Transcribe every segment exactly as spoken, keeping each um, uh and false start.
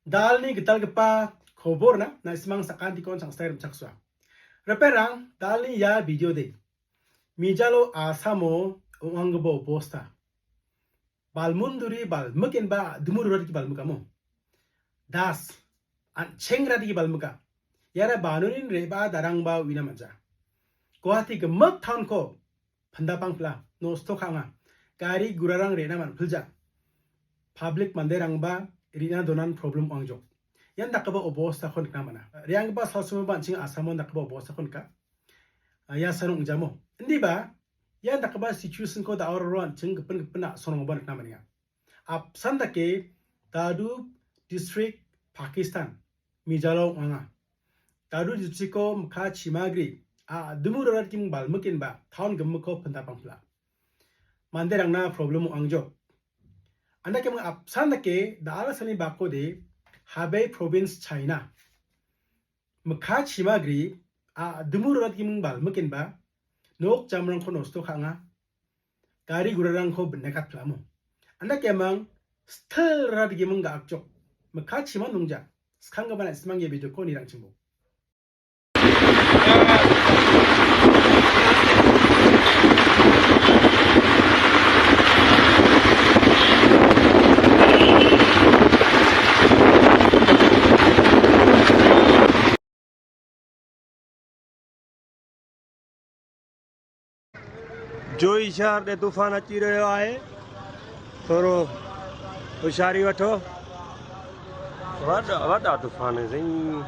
Dalni gitalgipa koborna na·simang sakantikon changsae rimchaksoa. Reperang, dalni ia video de. Mijalo Asamo ong·anggipa obosta. Balmunduri balmik enba a·dimo roradiki balmik amo. Das, an·cheng radiki balmika. Iara banonin re·baa darangba uina man·ja. Guwahati gimik taonko pindapangpila, nosto ka·anga. Gari gurarang re·na man·pilja. Pablik manderangba re·na donan problem ong·angjok. Ian dakgipa obostako nikna man·a. Re·anggipa salsimoba an·ching Asamo dakgipa obostako nika. Ah, ia sano ong·jamo. Indiba, ia dakgipa situationko da·oro an·ching gipin gipin a·songrangba nikna man·enga. Apsan dake Dadu district Pakistan mijalo ong·anga. Dadu districtko mikka chimagri a·dimo roradkim balmik enba taon gimikko pindapangpila. Manderangna problem ong·angjok. Andakemang apsan dake da·al salni bakode Hebei province China. Mikka chimagri a·dimo roradkim balmik enba nok jamrangko nosto ka·anga. Gari gurarangko binakatpilamo. Andakemang stil radigemang ga·akjok. Mikka chiman dongja. Skanggipa na·simang ia videoko nirangchimbo. Joy Shar de tufan achi rayo hai. Thoro hushari watho. Wada, wada tufan hai sing.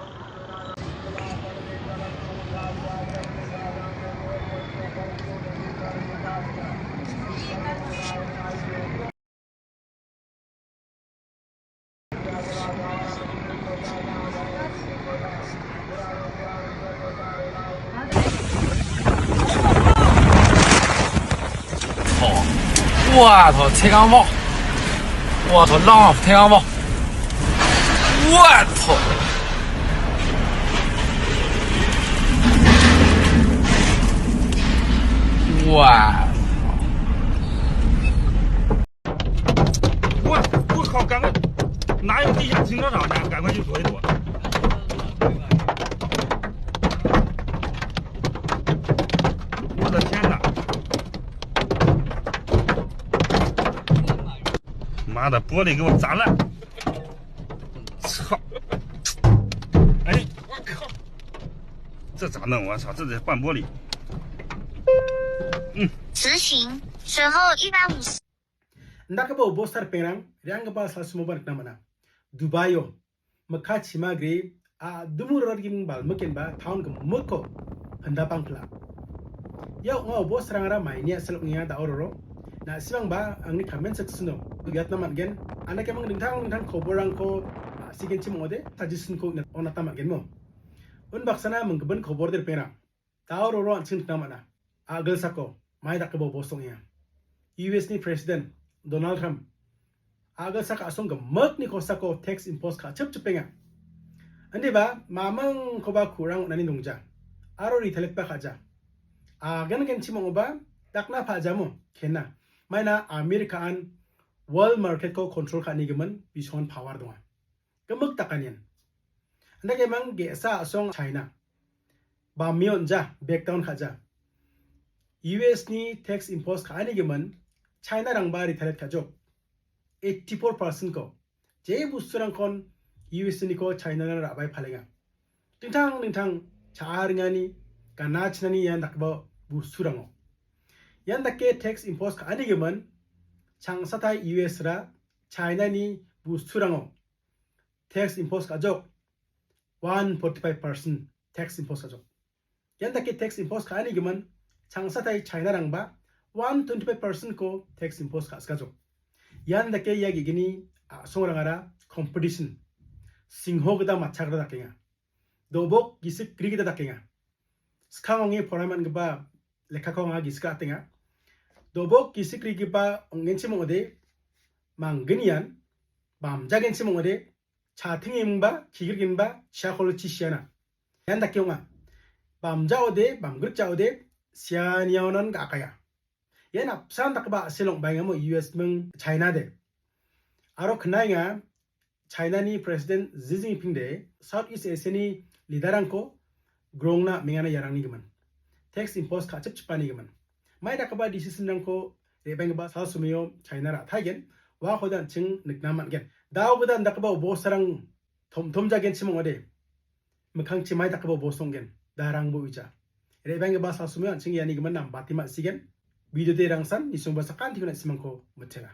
Ua, to, chegang mo. Ua, to, long, chegang mo. Ua, to. Ua. 我我靠，刚刚哪有地下停车场呢？赶快去躲一躲。我的天哪！妈的，玻璃给我砸烂！操！哎，我靠！这咋弄？我操，这得换玻璃。嗯。直行，随后一百五十。 Indakgipa obostar pengrang, re·anggipa salsimoba nikna man·a. Dubaio, mikka chimagri, a·dimo roradgiming balmik enba taon gimikko pindapangpila. Ia ong·a obostarangara maini a·sel ong·enga da·ororo. Na·simangba angni comment sectiono uiatna man·gen. Andakemang dingtang dingtang koborrangko, a, sigenchim ong·ode, suggestionko on·atna man·genmo. Unbaksana minggimin kobor de ripengrang. Da·ororo an·ching nikna man·a. A·gilsako, mai dakgipa obos ong·enga. U S ni President Donald Trump a·gilsa ka·song gimikni kosako tax impose ka·chipchipenga. Indiba, mamingkoba ku·rang on·ani dongja. Aro retaliate-ba ka·ja. Agangenchim ong·oba, dakna pa·jamo, kena. Maina America-an world market-ko control ka·anigimin bison power donga. Gimik dakanian. Indakemang ge·sa a·song China. Bamio on·ja, back down ka·ja. U S ni tax impose ka·anigimin China-rangba retaliate ka·jok. Eighty-four percent-ko. Je bosturangkon U S niko China-rang ra·bae palenga. Dingtang dingtang cha·a ringani, gana chinani ian dakgipa bosturango. Ian dake tax impose ka·anigimin changsatai U S-ra China-ni bosturango tax impose ka·jok, one forty-five percent tax impose ka·jok. Ian dake tax impose ka·anigimin changsatai China-rangba one twenty-five percent-ko tax impose ka·sikajok. Ian dake ia ge·gni a·songrangara competition, singho gita matcha gita dakenga. Do·bok gisik gri gita dakenga. Skang ong·e poraman·gipa lekkako anga gisik atenga. Do·bok gisik grigipa ong·genchim ong·ode, manggnian bamjagenchim ong·ode, chating emingba, kigrik emingba, chiakolo chi siana. Ian dake ong·a. Bamjaode, bamgrik jaode, sianiaonan ga·akaia. Ian apsan dakgipa a·sel ong·baengamo U S ming China de. Aro knaenga, China-ni President Xi Jinping de South East Asia-ni leader-rangko grongna mengana iarangni gimin. Tax impose ka·chipchipani gimin. Mai dakgipa decision-rangko re·baenggipa salsomio China ra·taigen, uakoda an·ching nikna man·gen. Dao gidan dakgipa obosarang tomtom jagenchim ong·ode, mikkangchi mai dakgipa obos ong·gen, darangbo uja. Re·baenggipa salsomio an·ching iani gimin nambate ma·sigen. Video de rangsan, nisongba sakantiko na·simangko mitela.